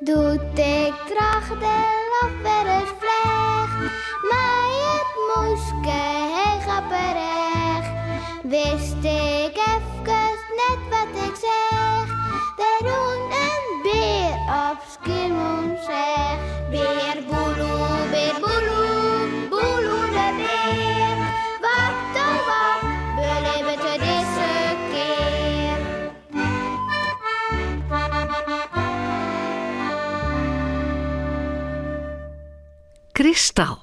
Doe't ik troch de loft wer ris fleach, mei it mûske heech op 'e rêch, wist ik efkes net wat ik seach. Der rûn in bear op Skiermûntseach. Bear Boeloe, bear Boeloe, Boeloe de bear. Wat oh wat belibbet er dizze kear? Kristal.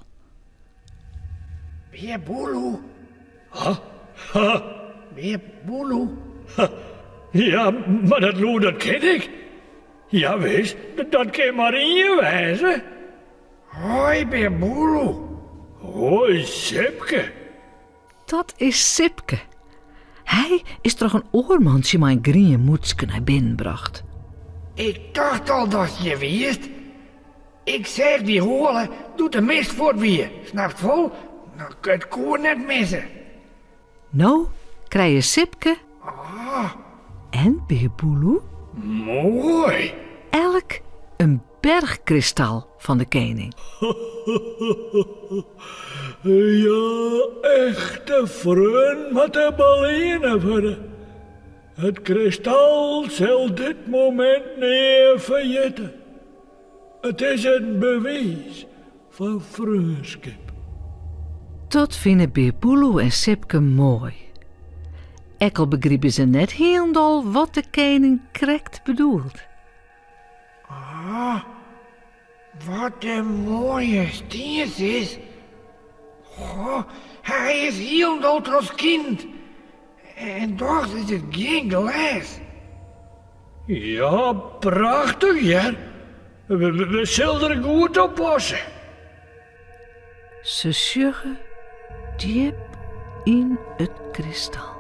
Bear Boeloe. Ha? Ha? Bear Boeloe. Ha. Ja, mar dat lûd dat ken ik. Jawis, dat kin mar ien wêze. Hoi, Bear Boeloe. Hoi, Sipke. Dat is Sipke. Hy is troch in oar mantsje mei in grien mûtske nei binnen brocht. Ik tocht al datst hjir wiest. Ik seach dy hoale doe't de mist fuort wie, snapst wol? It koe net misse. No krije Sipke en Bear Boeloe Moai! elk in berchkristal fan de kening. Ja, echte freonen moatte beleane wurde. It kristal sil dit momint nea ferjitte. It is in bewiis fan freonskip. Dat fine Bear Boeloe en Sipke moai. Ek al begripe se net hielendal wat de kening krekt bedoelt. Ah, wat in moaie stien sis. Goh, hy is hielendal trochskynend. En dochs is it gjin glês. Ja, prachtich hear. We sille der goed op passe. Se sjogge djip yn it kristal.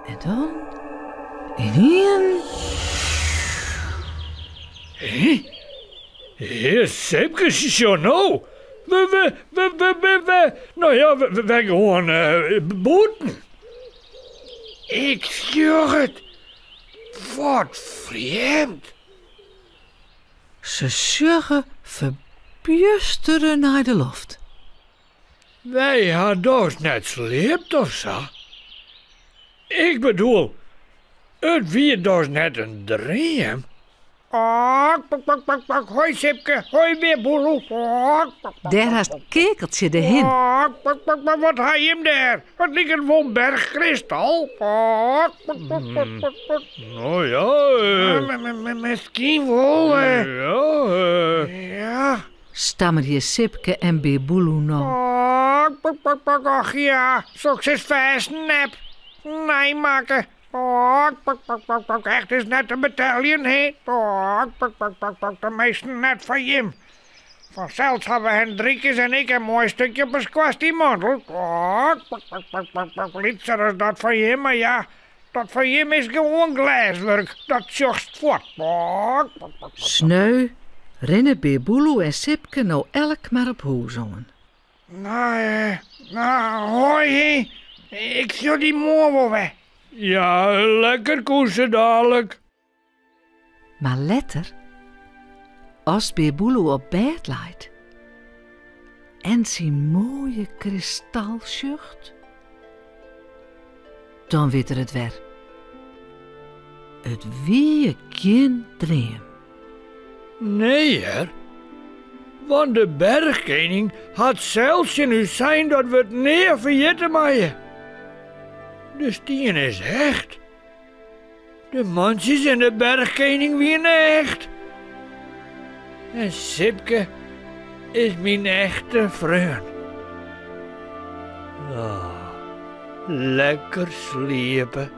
En dan ynienen. Hé? Hear Sipke, sjoch no! We, we, we, we, we, we, no ja, we, we gewoan bûten. Ik sjoch it. Wat frjemd. Se sjogge ferbjustere nei de loft. Wy ha dochs net sliept of sa? Ik bedoel, it wie dochs net in dream? Pak, pak, pak, pak, pak. Hoi Sipke, hoi Bear Boeloe. Pak, pak, pak, Dêr hast Keakeltsje de hin. Pak, pak, pak, pak, wat ha jim dêr? It liket wol berchkristal. Pak, pak, pak, pak, pak, pak. No ja. Miskien wol. Ja. Ja. Stammerje Sipke en Bear Boeloe no. Pak, pak, pak, pak, och ja, soks is fêst nep. Neimakke. Pak, pak, pak, pak, pak, echt is net te beteljen, hé. Pak, pak, pak, pak, pak, teminsten net foar jim. Fansels hawwe Hendrikus en ik in moai stikje op 'e skoarstienmantel. Pak, pak, pak, pak, pak, pak, lytser as dat fan jim, mar ja, dat fan jim is gewoan glêswurk, dat sjochst fuort. Pak, pak, pak, pak. Sneu rinne Bear Boeloe en Sipke no elk mar op hûs oan. No, no, hoi hé. Ik sjoch dy moarn wol wer. Ja, lekker koese dalik. Mar letter, as Bear Boeloe op bêd leit en syn moaie kristal sjocht, dan wit er it wer. It wie gjin dream. Nee hear, want de berchkening hat sels tsjin ús sein dat we it nea ferjitte meie. De stien is echt. De mantsjes en de berchkening wiene echt. En Sipke is myn echte freon. Ah, lekker sliepe.